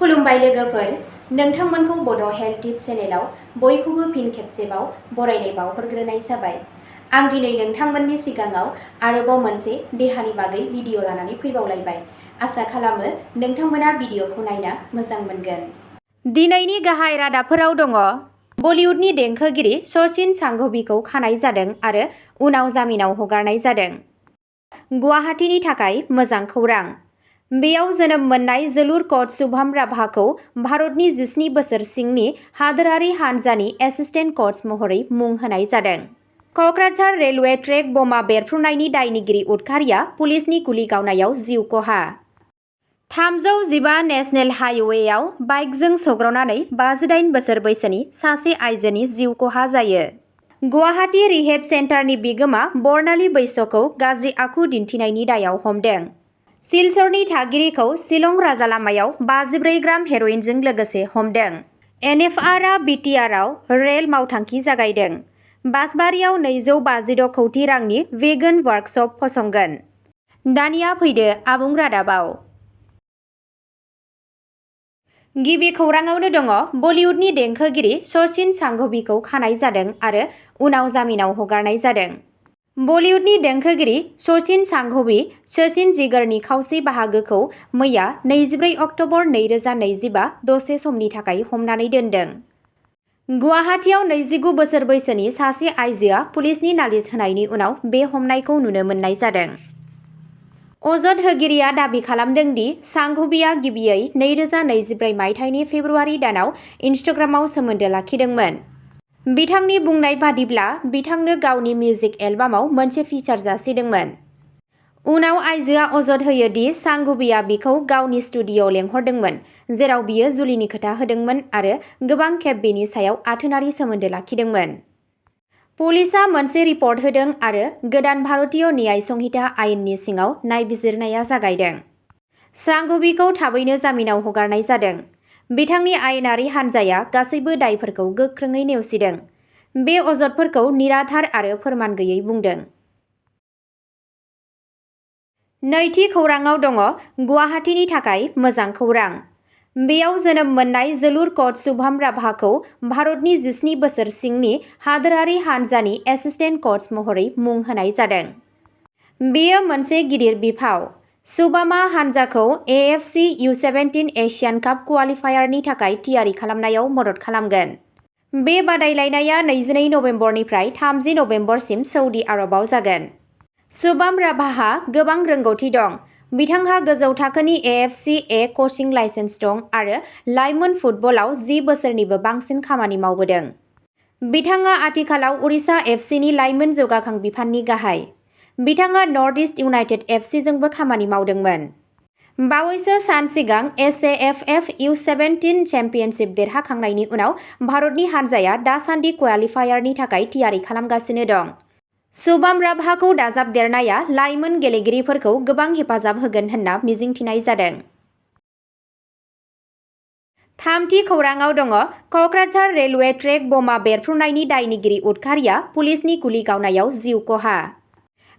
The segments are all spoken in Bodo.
खुलुमबाय लोगोफोर, नोंथांमोनखौ बड' हेल्थ टिप चेनेलाव बयखौबो फिन खेबसेबाव बरायनाय बावहरग्रोनाय जाबाय। आं दिनै नोंथांमोननि सिगाङाव आरोबाव मोनसे देहानि बागै भिडिअ लानानै फैबावलायबाय। आसा खालामो नोंथांमोना भिडिअखौ नायना मोजां मोनगोन। दिनैनि गाहाय रादाबफोराव दङ। बलिउडनि देंखोगिरि सचिन सांघवीखौ खानाय जादों आरो उनाव जामिनाव हगारनाय जादों। गुवाहाटीनि थाखाय मोजां खौरां। बेयाव जोनोम मोननाय जोलुर कच शुभम राभाखौ भारतनि 17 बोसोर सिंनि हादोरारि हानजानि एसिस्टेन्ट कच महरै मुं होनाय जादों। क'क्राझार रेलवे ट्रेक बमा बेरफ्रुनायनि दायनिगिरि उदखारिया पुलिसनि गुलि गावनायाव जिउ खहा। 315 नेशनेल हाइवेआव बाइकजों सौग्रावनानै 58 बोसोर बैसोनि सासे आइजोनि जिउ खहा जायो। गुवाहाटी रिहेब सेन्टारनि बिगोमा बर्नाली बैश्यखौ गाज्रि आखु दिन्थिनायनि दायाव हमदों। सिलचरनि थागिरिखौ शिलं राजालामायाव 54 ग्राम हेर'इनजों लोगोसे हमदों। एनएफआरआ बिटिआरआव रेल मावथांखि जागायदों। बासबारियाव 256 कौटि रांनि भेगान वर्कशप फसंगोन। दानिया फैदो आबुं रादाबाव। गिबि खौराङावनो दङ। बलिउडनि देंखोगिरि सचिन सांघवीखौ खानाय जादों आरो उनाव जामिनाव हगारनाय जादों। बलिउडनि देंखोगिरि सचिन सांघवी सचिन जिगरनि खावसे बाहागोखौ मैया 24 अक्ट'बर 2025 दसे समनि थाखाय हमनानै दोनदों। गुवाहाटीआव 29 बोसोर बैसोनि सासे आइजोआ पुलिसनि नालिस होनायनि उनाव बे हमनायखौ नुनो मोननाय जादों। अजद होगिरिया दाबि खालामदों दि सांघवीआ गिबियै 2024 मायथाइनि फेब्रुआरि दानाव इनस्टाग्रामाव सोमोन्दो लाखिदोंमोन। बिथांनि बुंनाय बादिब्ला बिथांनो गावनि मिउजिक एलबामाव मोनसे फिचार जासिदोंमोन। उनाव आइजोआ अजद होयो दि सांघवीआ बिखौ गावनि स्टुडिय'आव लेंहरदोंमोन, जेराव बियो जुलिनि खोथा होदोंमोन आरो गोबां खेब बेनि सायाव आथोनारि सोमोन्दो लाखिदोंमोन। पुलिसआ मोनसे रिपर्ट होदों आरो गोदान भारतीय न्याय संहिता आयेननि सिङाव नायबिजिरनाया जागायदों। सांघवीखौ थाबैनो जामिनाव हगारनाय जादों। बिथांनि आयेनारि हान्जाया गासैबो दायफोरखौ गोख्रोङै नेवसिदों। बे अजदफोरखौ निराधार आरो फोरमान गैयै बुंदों। नैथि खौराङाव दङ। गुवाहाटीनि थाखाय मोजां खौरां। बेयाव जोनोम मोननाय जोलुर कच शुभम राभाखौ भारतनि 17 बोसोर सिंनि हादोरारि हानजानि एसिस्टेन्ट कच महरै मुं होनाय जादों। बेयो मोनसे गिदिर बिफाव। शुभमआ हानजाखौ एएफसी U17 एशियान काप क्वालिफायारनि थाखाय थियारि खालामनायाव मदद खालामगोन। बे बादायलायनाया 22 नबेम्बरनिफ्राय 30 नबेम्बरसिम सौदी आरबआव जागोन। शुभम राभाहा गोबां रोंग'थि दं। बिथांहा गोजौ थाखोनि एएफसी ए कचिं लाइसेन्स दं आरो लाइमोन फुटबलाव 10 बोसोरनिबो बांसिन खामानि मावबोदों। बिथाङा आथिखालाव उरिष्या एफसीनि लाइमोन जौगाखां बिफाननि गाहाय। बिथाङा नर्थ इस्ट इउनाइटेड एफसीजोंबो खामानि मावदोंमोन। बावैसो सान सिगां एसएएफएफ U17 चेम्पियनशिप देरहाखांनायनि उनाव भारतनि हानजाया दासान्दि क्वालिफायारनि थाखाय थियारि खालामगासिनो दं। शुभम राभाखौ दाजाबदेरनाया लाइमोन गेलेगिरिफोरखौ गोबां हेफाजाब होगोन होनना मिजिंथिनाय जादों। थामथि खौराङाव दङ। क'क्राझार रेलवे ट्रेक बमा बेरफ्रुनायनि दायनिगिरि उदखारिया पुलिसनि गुलि गावनायाव जिउ खहा।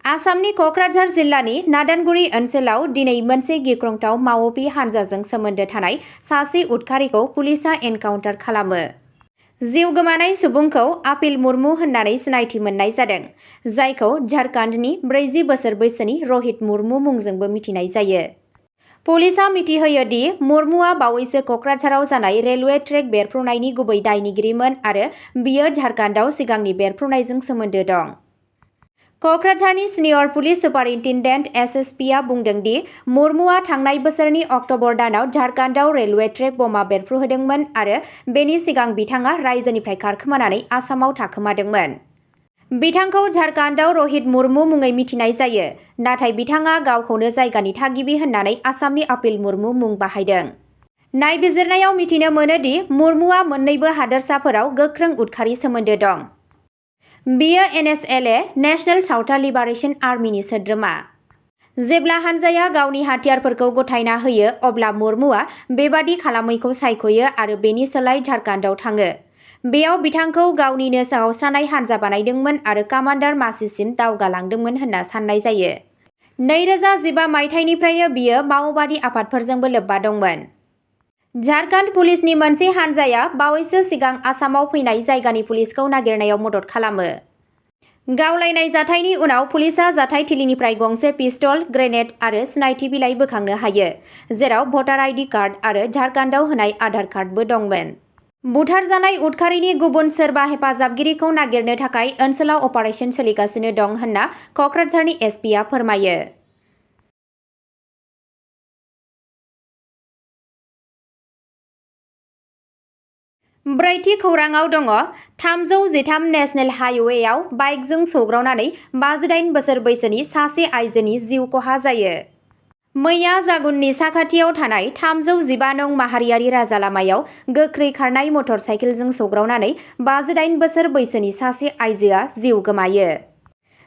आसामनि क'क्राझार जिल्लानि नादानगुरि ओनसोलाव दिनै मोनसे गिख्रंथाव मावपि हानजाजों सोमोन्दो थानाय सासे उदखारिखौ पुलिसआ एनकाउन्टार खालामो। जिउ गोमानाय सुबुंखौ आपिल मुर्मु होननानै सिनायथि मोननाय जादों, जायखौ झारखन्डनि 40 बोसोर बैसोनि रहित मुर्मु मुंजोंबो मिथिनाय जायो। पुलिसआ मिथिहोयो दि मुर्मुआ बावैसो क'क्राझाराव जानाय रेलवे ट्रेक बेरफ्रुनायनि गुबै दायनिगिरिमोन आरो बियो झारखन्डआव सिगांनि बेरफ्रुनायजों सोमोन्दो दं। क'क्राझारनि सिनियर पुलिस सुपारिन्टेन्डेन्ट एसएसपीआ बुंदों दि मुर्मुआ थांनाय बोसोरनि अक्ट'बर दानाव झारखन्डआव रेलवे ट्रेक बमा बेरफ्रुहोदोंमोन आरो बेनि सिगां बिथाङा रायजोनिफ्राय खारखोमानानै आसामाव थाखोमादोंमोन। बिथांखौ झारखन्डआव रहित मुर्मु मुङै मिथिनाय जायो, नाथाय बिथाङा गावखौनो जायगानि थागिबि होननानै आसामनि आपिल मुर्मु मुं बाहायदों। नायबिजिरनायाव मिथिनो मोनो दि मुर्मुआ मोन्नैबो हादोरसाफोराव गोख्रों उदखारि सोमोन्दो दं। बियो एनएसएलए नेशनेल सावथाल लिबारेशन आर्मीनि सोद्रोमा। जेब्ला हानजाया गावनि हाथियारफोरखौ गथायना होयो अब्ला मुर्मुआ बेबादि खालामैखौ सायख'यो आरो बेनि सोलाय झारखन्डआव थाङो। बेयाव बिथांखौ गावनिनो गावस्रानाय हानजा बानायदोंमोन आरो कामान्डार मासिसिम दावगालांदोंमोन होनना साननाय जायो। 2015 मायथाइनिफ्रायनो बियो माओबादि आफादफोरजोंबो लोब्बा दंमोन। झारखंड पुलिसनि मोनसे हानजाया बावैसो सिगां आसामाव फैनाय जायगानि पुलिसखौ नागिरनायाव मदद खालामो। गावलायनाय जाथायनि उनाव पुलिसआ जाथायथिलिनिफ्राय गंसे पिस्तल, ग्रेनेड आरो सिनायथि बिलाइ बोखांनो हायो, जेराव भटार आइडि कार्ड आरो झारखंडआव होनाय आधार कार्डबो दंमोन। बुथारजानाय उदखारिनि गुबुन सोरबा हेफाजाबगिरिखौ नागिरनो थाखाय ओनसोलाव अपारेशन सोलिगासिनो दं होनना कक्राझारनि एसपिआ फोरमायो। ब्रैथि खौराङाव दङ। 313 नेशनेल हाइवेआव बाइकजों सौग्रावनानै 58 बोसोर बैसोनि सासे आइजोनि जिउ खहा जायो। मैया जागुननि साखाथियाव थानाय 315 नं माहारियारि राजा लामायाव गोख्रै खारनाय मटर साइकेलजों सौग्रावनानै 58 बोसोर बैसोनि सासे आइजोआ जिउ गोमायो।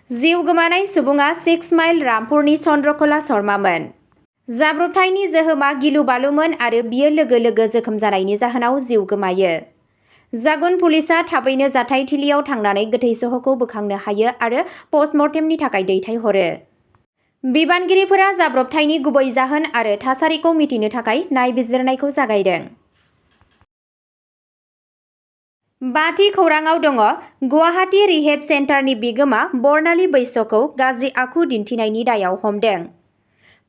जिउ गोमानाय सुबुङा 6 माइल रामपुरनि चन्द्रकला शर्मामोन। जाब्रबथायनि जोहोमा गिलु-बालुमोन आरो बियो लोगो लोगो जोखोम जानायनि जाहोनाव जिउ गोमायो। जागुन पुलिसआ थाबैनो जाथायथिलियाव थांनानै गोथै सहखौ बोखांनो हायो आरो पस्टमर्टेमनि थाखाय दैथायहरो। बिबानगिरिफोरा जाब्रबथायनि गुबै जाहोन आरो थासारिखौ मिथिनो थाखाय नायबिजिरनायखौ जागायदों। बाथि खौराङाव दङ। गुवाहाटी रिहेब सेन्टारनि बिगोमा बर्नाली बैश्यखौ गाज्रि आखु दिन्थिनायनि दायाव हमदों।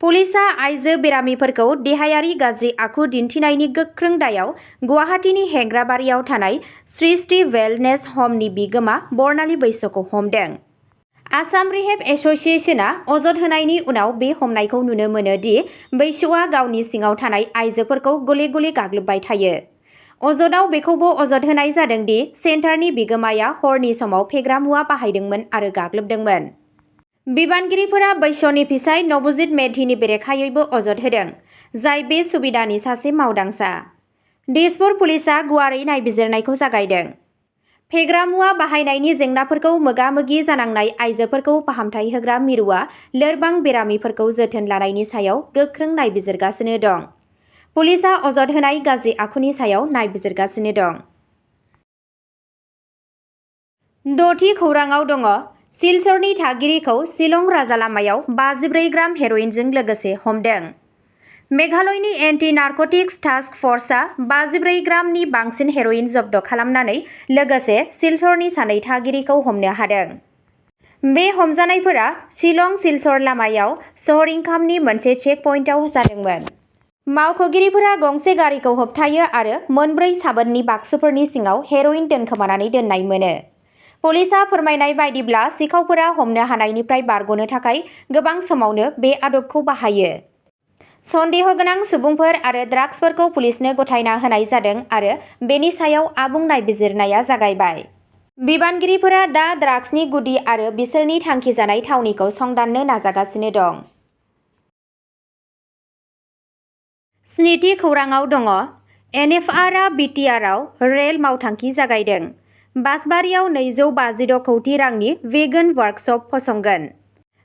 पुलिसआ आइजो बेरामिफोरखौ देहायारि गाज्रि आखु दिन्थिनायनि गोख्रों दायाव गुवाहाटीनि हेंग्राबारियाव थानाय सृष्टि वेलनेस ह'मनि बिगोमा बर्नाली बैश्यखौ हमदों। आसाम रिहेब एस'सिएशनआ अजद होनायनि उनाव बे हमनायखौ नुनो मोनो दि बैश्यआ गावनि सिङाव थानाय आइजोफोरखौ गले गले गाग्लोबबाय थायो। अजदआव बेखौबो अजद होनाय जादों दि सेन्टारनि बिगोमाया हरनि समाव फेग्रा मुवा बाहायदोंमोन आरो गाग्लोबदोंमोन। बिबानगिरिफोरा बैश्यनि फिसाय नबजित मेधिनि बेरेखायैबो अजद होदों, जाय बे सुबिदानि सासे मावदांसा। दिसपुर पुलिसआ गुवारै नायबिजिरनायखौ जागायदों। फेग्रा मुवा बाहायनायनि जेंनाफोरखौ मोगा-मोगि जानांनाय आइजोफोरखौ फाहामथाय होग्रा मिरुआ लोरबां बेरामिफोरखौ जोथोन लानायनि सायाव गोख्रों नायबिजिरगासिनो दं। पुलिसआ अजद होनाय गाज्रि आखुनि सायाव नायबिजिरगासिनो दं। द'थि खौराङाव दङ। सिलचरनि थागिरिखौ शिलं राजालामायाव 54 ग्राम हेर'इनजों लोगोसे हमदों। मेघालयनि एन्टि नारक'टिक्स टास्क फर्सआ 54 ग्रामनि बांसिन हेर'इन जब्द खालामनानै लोगोसे सिलचरनि सानै थागिरिखौ हमनो हादों। बे हमजानायफोरा शिलं-सिलचर लामायाव सहरिंखामनि मोनसे चेक पइन्टआव जादोंमोन। मावख'गिरिफोरा गंसे गारिखौ होबथायो आरो मोनब्रै साबोननि बाक्सुफोरनि सिङाव हेर'इन दोनखोमानानै दोननाय मोनो। पुलिसआ फोरमायनाय बायदिब्ला सिखावफोरा हमनो हानायनिफ्राय बारग'नो थाखाय गोबां समावनो बे आदबखौ बाहायो। सन्देह गोनां सुबुंफोर आरो ड्राग्सफोरखौ पुलिसनो गथायना होनाय जादों आरो बेनि सायाव आबुं नायबिजिरनाया जागायबाय। बिबानगिरिफोरा दा ड्राग्सनि गुदि आरो बिसोरनि थांखिजानाय थावनिखौ संदाननो नाजागासिनो दं। स्निथि खौराङाव दङ। एनएफआरआ बिटिआरआव रेल मावथांखि जागायदों। बासबारियाव 256 कौटि रांनि वेगन वर्कशप फसंगोन।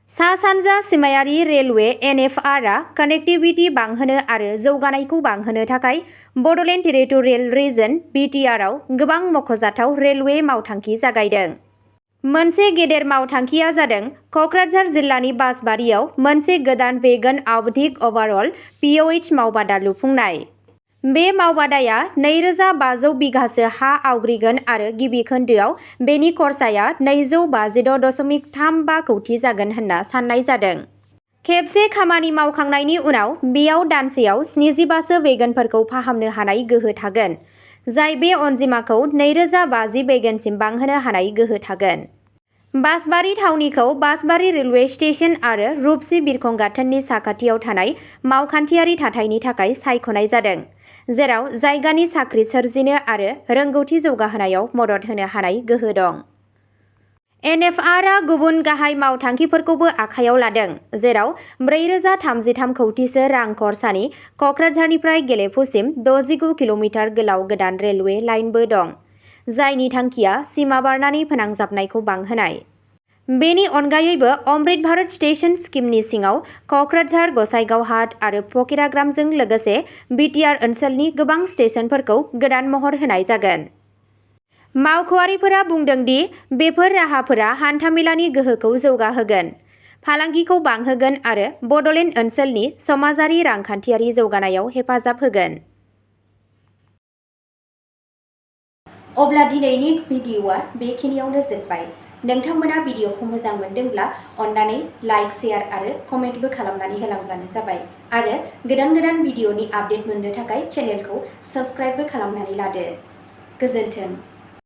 सा-सानजा सिमायारि रेलवे एनएफआरआ कानेक्टिभिटी बांहोनो आरो जौगानायखौ बांहोनो थाखाय बड'लेण्ड टेरिटरियेल रिजन बिटिआरआव गोबां मख'जाथाव रेलवे मावथांखि जागायदों। मोनसे गेदेर मावथांखिया जादों क'क्राझार जिल्लानि बासबारियाव मोनसे गोदान वेगन आवधिक ओभारअल पिअएइच मावबादा लुफुंनाय। बे मावबादाया 2500 बिघासो हा आवग्रिगोन आरो गिबि खोन्दोआव बेनि खरसाया 256.35 कौटि जागोन होनना साननाय जादों। खेबसे खामानि मावखांनायनि उनाव बेयाव दानसेयाव 75 सो वेगनफोरखौ फाहामनो हानाय गोहो थागोन, जाय बे अनजिमाखौ 2050 वेगनसिम बांहोनो हानाय गोहो थागोन। बासबारि थावनिखौ बासबारि रेलवे स्टेशन आरो रुपसि बिरखं गाथोननि साखाथियाव थानाय मावखान्थियारि थाथायनि थाखाय सायख'नाय जादों, जेराव जायगानि साख्रि सोरजिनो आरो रोंगौथि जौगाहोनायाव मदद होनो हानाय गोहो दं। एनएफआरआ गुबुन गाहाय मावथांखिफोरखौबो आखायाव लादों, जेराव 4033 कौटिसो रां खरसानि क'क्राझारनिफ्राय गेलेफुसिम 69 किल'मिटार गोलाव गोदान रेलवे लाइनबो दं, जायनि थांखिया सिमा बारनानै फोनांजाबनायखौ बांहोनाय। बेनि अनगायैबो अमृत भारत स्टेशन स्किमनि सिङाव क'क्राझार, गसाइगावहाट आरो फकिराग्रामजों लोगोसे बिटिआर ओनसोलनि गोबां स्टेशनफोरखौ गोदान महर होनाय जागोन। मावख'आरिफोरा बुंदों दि बेफोर राहाफोरा हान्थामेलानि गोहोखौ जौगाहोगोन, फालांगिखौ बांहोगोन आरो बड'लेण्ड ओनसोलनि समाजारि रांखान्थियारि जौगानायाव हेफाजाब होगोन। अब्ला दिनैनि भिडिअआ बेखिनियावनो जोब्बाय। नोंथांमोना भिडिअखौ मोजां मोनदोंब्ला अन्नानै लाइक, शेयार आरो कमेन्टबो खालामनानै होलांब्लानो जाबाय। आरो गोदान गोदान भिडिअनि आपडेट मोननो थाखाय चेनेलखौ साबस्क्राइबबो खालामनानै लादो। गोजोन्थों।